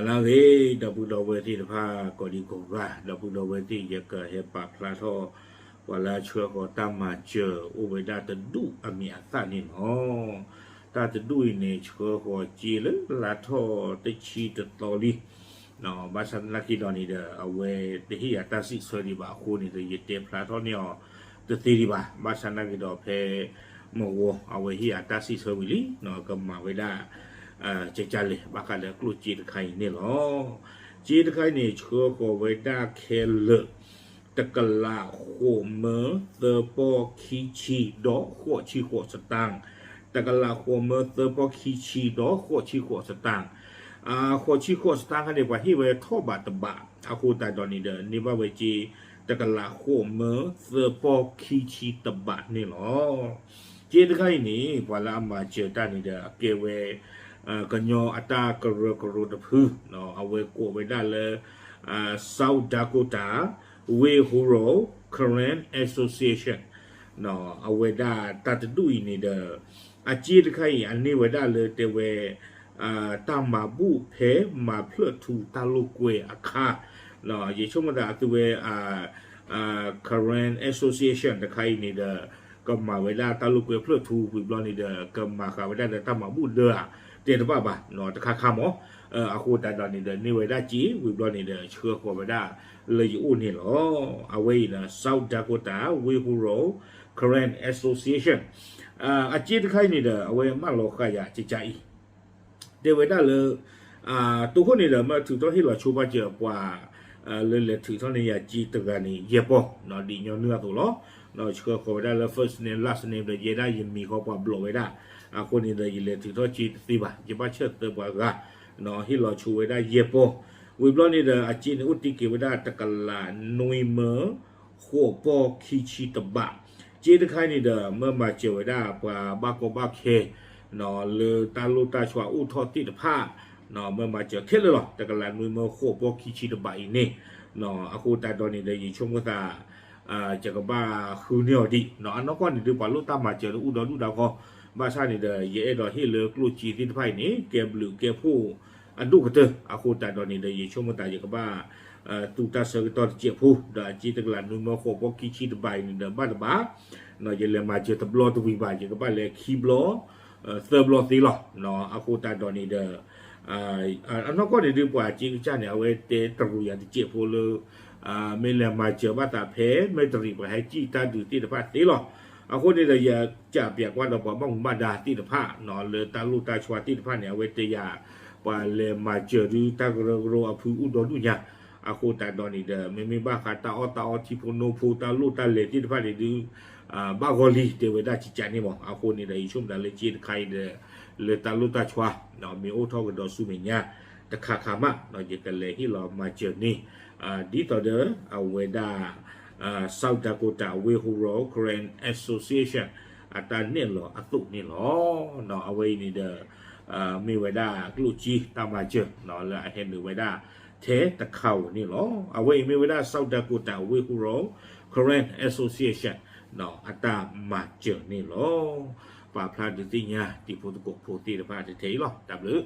လၢအဂ့ၤ ဒီပုၢ်ဒီဝဲၢ်သ့ၣ်တဖၣ် ကိးဒံကိးဂၤ ဒီပုၢ်ဒီဝဲၢ်သ့ၣ် ယကဟဲပာ်ဖျါထီၣ် ပှၤလၢအဆှၢဃီၤတၢ်မၤစၢၤ အိၣ်ဝဲဒၣ်တဒူၣ်အမံၤအသၣ်န့ၣ်လီၤ. တၢ်တဒူၣ်အံၤန့ၣ် ဆှၢဃီၤစ့လၢလါထီၣ်တဆံတသီလံ ဘၣ်ဆၣ်သနာ်က့ဒီးန့ၣ်ဒီး အဝဲတဟ့ၣ်ယၤတၢ်စံးဆၢဒံးဘၣ်အဃိန့ၣ်ဒီး ယတဲဖျါထီၣ်န့ၢ်အီၤတသ့ဒံးဘၣ်. ဘၣ်ဆၣ်သနာ်က့ဒီးဖဲမုၢ်ဂီၤ အဝဲဟ့ၣ်ယၤတၢ်စံးဆၢဝံၤလံ ကမၤဝဲဒၣ် ကကၢ်လဲၣ် ဘၣ်ဃးလၢကျိၣ်စ့တခါအံၤန့ၣ်လီၤ. စ့တခါအံၤန့ၣ် ဆှၢဃီၤဝဲဒၣ်ခဲလၢာ် တကလးဃိးမၢ သၢပီၢ်ခံဆံ ဒီးဃိးဆံဃိးစတၢၣ်, တကလးဃိးမၢ သၢပီၢ်ခံဆံ ဒီးဃိးဆံဃိးစတၢၣ်. ဃိးဆံဃိးစတၢၣ်ခါန့ၣ် ပှၤဟ့ၣ်ဝဲထီၣ်ဘးတဘး အဃိသတးဒီးန့ၣ်ဒီး န့ၢ်ဘၣ်ဝဲစ့ တကလးဃိးမၢ သၢပီၢ်ခံဆံတဘးန့ၣ်လီၤ. စ့တခါအံၤန့ၣ် ပှၤလၢအမၤစၢၤတၢ်န့ၣ်ဒီး အကဲဝဲ ကညီအတၢ်ကရၢကရိတဖု အဝဲကိးဝဲဒၣ်လၢ South Dakota Wayhoro Karen Association အဝဲဒၣ်တၢ်တဒူၣ်အံၤန့ၣ်ဒီး အစ့တခါအံၤ အန့ၢ်ဝဲဒၣ်လၢတဲဝဲ တၢ်မၤဘူၣ်ဖဲမၤဖျၢၣ်ထူတၢ်လိာ်ကွဲအခါ ယဆိကမိၣ်သးအသုဝဲ Karen Association တခါအံၤန့ၣ်ဒီး ကမၤဝဲဒၣ်တၢ်လိာ်ကွဲဖျၢၣ်ထူဝံၤဘျီန့ၣ်ဒီး ကမၤဃာ်ဝဲဒၣ်ဒီးတၢ်မၤဘူၣ်ဒၢဧါ တဲတဘၣ်ဘၣ် တခါခါမး အဃိသတးဒီးန့ၣ်ဒီး န့ၢ်ဝဲဒၣ်စ့ဝံၤဘျီန့ၣ်ဒီး ဆှၢဃီၤဝဲဒၣ်လၢယအိၣ်န့ၣ်လီၤ. အဝဲအံၤဒီး South Dakota Wayhoro Karen Association အစ့တခါအံၤန့ၣ်ဒီး အဝဲမၢလီၤဃာ်ယၤကကၢ်အံၤ တဲဝဲဒၣ်လၢ တိခိၣ်န့ၣ်ဒီး မ့ၢ်ထုးထီၣ်ဟ့ၣ်လီၤဆိဘၣ်စၢၤပှၤ လၢလဲၤထုးထီၣ်န့ၢ်ယၤစ့တဂၤန့ၣ် ယဲၢ်ပီၢ် ဒ်ညီနုၢ်အသိးလီၤ. ဆှၢဃီၤဝဲဒၣ်လၢ first name last name ဒီး ယဲဒၣ်ယမံၤဃီပှၤဘျီးဝဲဒၣ် အဃိန့ၣ်ဒီး ယလဲၤထုးထီၣ်စ့တသ့ဘၣ် ယဘၣ်ဆၢၣ်သၢပှၤဂၤ ဟ့ၣ်လီၤဆိဝဲဒၣ်ယဲၢ်ပီၢ် ဝံၤဘျီန့ၣ်ဒီး အစ့န့ၣ်အိၣ်တ့ၢ်က့ၤဝဲဒၣ်တကလးနွံမၢ ဃိးပီၢ်ခံဆံတဘး စ့တခါန့ၣ်ဒီး မ့ၢ်မၤစၢၤဝဲဒၣ်ပှၤဘၣ်ကီဘၣ်ခဲ လၢတၢ်လိၣ်တၢ်ဆီအိၣ်ထီၣ်သ့ၣ်တဖၣ် မ့ၢ်မၤစၢၤခဲလၢာ်လီၤ. တကလးနွံမၢဃိးပီၢ်ခံဆံတဘးအံၤန့ၣ် အဃိသတးဒီးန့ၣ်ဒီး ယဆိကမိၣ်သး ယကဘၣ်ဃုန့ၢ်အီၤဒံး အနီၢ်ကီၢ်န့ၣ်ဒုး ပှၤလိၣ်တၢ်မၤစၢၤလၢအိၣ်ဒီဒူၣ်ဒါခီ ဘၣ်ဆၣ်န့ၣ်ဒီး ယအဲၣ်ဒိးဟ့ၣ်လၢကျိၣ်စ့သ့ၣ်တဖၣ်အံၤန့ၣ် ကဲဘျုးကဲဖှိၣ်အဒိၣ်ကတၢၢ် အဃိသတးဒီးန့ၣ်ဒီး ယဆိကမိၣ်သးယကဘၣ် သူတၢ်ဆၢကတီၢ်တစဲးဖိ ဒီးအစ့တကလးနွံမၢဃိးပီၢ်ခံဆံတဘးအံၤန့ၣ်ဒီး ဘၣ်တဘၣ် ယလဲၤမၤစၢၤတဘျီတဝံၤဘၣ် ယကဘၣ်လဲၤခံဘျီ သၢဘျီသ့လီၤ. အဃိသတးဒီးန့ၣ်ဒီး အနီၢ်ကီၢ်န့ၣ်ဒုး ပှၤစ့ကစၢ်န့ၣ် အဝဲတဲတရူးယၤတစဲးဖိလၢ မ့ၢ်လဲၤမၤစၢၤဘၣ်သးဖဲ မဲၣ်တရံး ပှၤဟဲစံၣ်တၢ်ဒုးသ့ၣ်တဖၣ်သ့လီၤ. အဃိန့ၣ်ဒီး ယကးပၠးကွၢ်ဒီးပှၤဘၣ်မူဘၣ်ဒါသ့ၣ်တဖၣ် လၢတၢ်လိၣ်တၢ်ဆီသ့ၣ်တဖၣ်န့ၣ် အဝဲတဲယၤ ပှၤလဲၤမၤစၢၤဒုး တၢ်ကရၢကရိအဖုအိၣ်ဒီဒူၣ်ညါ အဃိသတးဒီးန့ၣ်ဒီး မ့မ့ၢ်ဘၣ်ဃးတၢ်အီၣ်တၢ်အီထံဖိနိဖိ တၢ်လိၣ်တၢ်လဲၤသ့ၣ်တဖၣ်န့ၣ်ဒုး ဘၣ်ဂီၢ်လံ တဲဝဲဒၣ်ကကၢ်န့ၣ်မး. အဃိန့ၣ်ဒီး ယဆိကမိၣ်သးလၢစ့တခါအံၤဒီး လၢတၢ်လိၣ်တၢ်ဆီ မ့ၢ်အိၣ်ထီၣ်ကဒီးဆူမဲာ်ညါ တခါခါမး ယကလဲၤဟ့ၣ်လီၤမၤစၢၤန့ၣ် ဒ်သိးဒီး အဝဲဒၣ် South Dakota Wayhoro Karen Association အတၢ်နဲၣ်လီၤအသိးန့ၣ်လီၤ. အဝဲအံၤန့ၣ်ဒီး မ့ၢ်ဝဲဒၣ်ကျိၣ်စ့တၢ်မၤစၢၤ လၢအဟဲနုာ်ဝဲဒၣ်ထဲတခါဧိၤန့ၣ်လီၤ. အဝဲအံၤမ့ၢ်ဝဲဒၣ် South Dakota Wayhoro Karen Association အတၢ်မၤစၢၤန့ၣ်လီၤ. ပာ်ဖျါဒုးသ့ၣ်ညါတံၤဖိသကိးဖိသ့ၣ်တဖၣ်ထဲအံၤလီၤ. တၢ်ဘျုး